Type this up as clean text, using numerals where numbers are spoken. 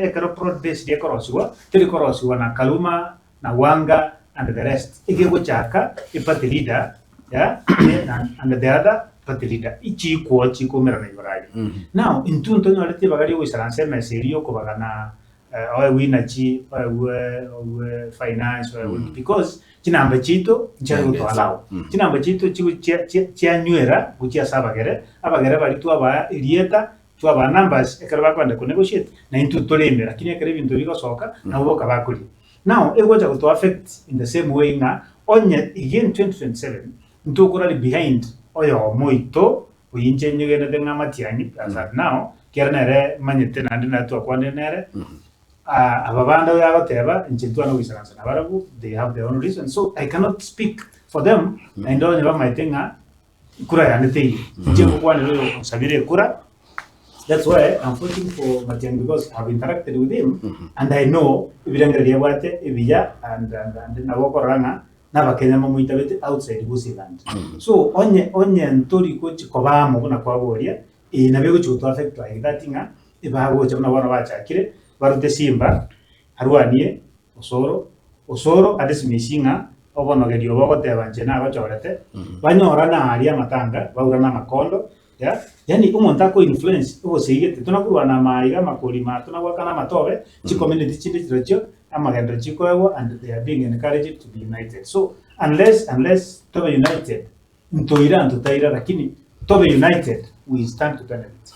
Ekero broad based ekorosigwa, teri korosigwa na Kaluma na Wanga and the rest. Egegochaka e party leader yeah, and the other party leader. Chikwo chikoumerana igoro aria. Now, intwe ntonyoreti ribaga riogoisaransa emesa eria yokobagana oegwe energy, oegwe oegwe finance, oegwe ki because chinamba chiaito nchiare gotoallow. Chinamba chiaito chigo chia chia chianywera gochia ase abagere, abagere baria twabaa erieta Twabaa numbers ekero bakoenda ko negotiate na intwe toreme lakini ekero ebinto bigosoka nabo boka bakoria. Now egocha goto affect in the same way ng'a onye iga in 2027 ntokorari behind oyomo oito oyio inche nyegenete ng'a Matiang'i as at now ekiagera nere manyete naende nere twakwanire nere aba bande oyo agoteba inche ntwane goisaransa nabarabwo they have their own reasons so I cannot speak for them naende onye bamaete ng'a Ekura yane teiyo. Inche ngokwanera oyo onsabire ekura. That's why I'm voting for Matiang'i because I've interacted with him and I know ebirengererio abwate ebiya and, and, and nabo okorora ng'a nabakenya bamoitabete outside Gusii land. So onye onye ntori gochi koba amo buna kwaboria, eye nabo egochi goto affect like that ng'a ebagocha buna bono bachakire barute Simba arwanie Osoro, Osoro adismiss ng'a obonogeria obo ogoteba inche nagochorete, banyorane aaria amatanga, baurane amakondo, ya, yaani omonto ako influence ogoseigete, tona korwana ama iga amakorima, tona goakana amatobe, chicommunity chinde chirochio, amagenderero chikoegwa and they are being encouraged to be united. So, unless unless tobe united, ntoire and totaira lakini tobe united, we stand to benefit.